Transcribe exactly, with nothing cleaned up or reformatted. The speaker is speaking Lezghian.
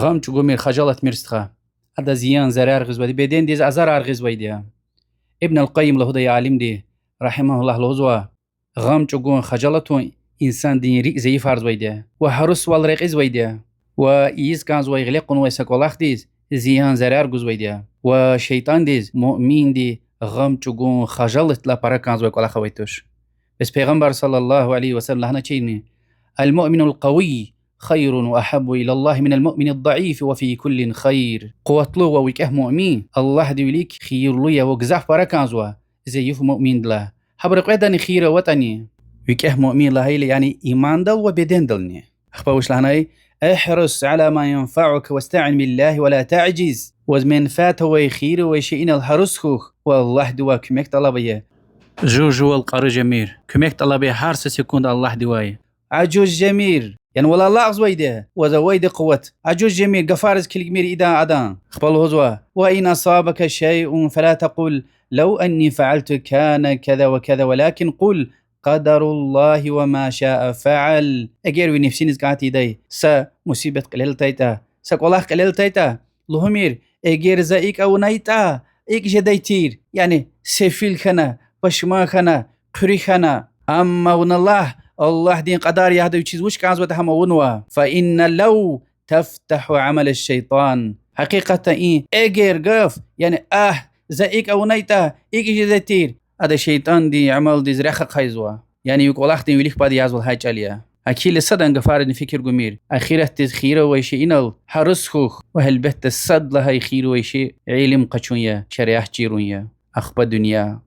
Гъам чӀугумир, хажалатмир стха. Ада зиян, зарар гъизвайди, бедендиз азарар гъизвайди я. Ибн аль-Къайим лугьудай алимди, رحمه الله, лугьузва: гъам чӀугун, хажалатун инсандин рикӀ зайифарзавайди я ва гьарусвал рекьизвайди я, ва ийиз кӀанзавай, гъиле кьунвай са кӀвалахдиз зиян, зарар гузвайди я, ва шейтӀандиз муъминди гъам чӀугун, хажалатдилай пара кӀанзавай кӀвалах авай туш. Бес Пайгъамбар صلى الله عليه وسلم лагьаначирни: المؤمن القوي خير وأحب إلى الله من المؤمن الضعيف وفي كل خير. Къуватлу ва викӀегь муъмин Аллагьдин вилик хийирлу я ва гзаф пара кӀанзава зайиф муъминдилай. Гьабуру кьведани хийир аватӀани, викӀегь муъмин лагьайла, яни имандал ва бедендални. Ахпа вуч лагьанай: احرص على ما ينفعك واستعن بالله ولا تعجز. Ваз менфят авай, хийир авай шейинал гьарус хьухь ва Аллагьдивай куьмек тӀалаб ая. Жув-жувал кьару жемир, куьмек тӀалаб ая гьар са секунд Аллагьдивай. Ажуз жемир, яни вал алакьзавайди я, ваз авайди къуват, ажуз жемир, гафариз килигмир идан-адан. Ахпа лугьузва: وإن أصابك شيء فلا تقل لو أني فعلت كان كذا وكذا، ولكن قل قدر الله وما شاء فعل. Эгер ви нефсиниз кӀан тийидай са мусибат кьилел атайтӀа, са кӀвалах кьилел атайтӀа, лугьумир: эгер за икӀ авунайтӀа, икӀ жедай тир, яни сефил хьана, пашман хьана, хъуьруь хьана. Амма вуна лагь: Аллагьдин кьадар ягъда, вичиз вуч кӀанзаватӀа, гьам авунва. فإن لو تفتح عمل الشيطان. Гьакъикъатда и эгер гаф, яни агь, за икӀ авунайтӀа, икӀ жедай тир, ада шейтӀандин амалдиз рехъ ахъайзава, яни ви кӀвалахдин вилик пад язва лагьай чӀал я. Гьакӏ хьайила садан гафаризни фикир гумир. Ахиратдиз хийир авай шейинал гьарус хьухь ва гьелбетда сад лагьай хийир авай шей илим къачун я, шариат чирун я, ахпа дуьнья.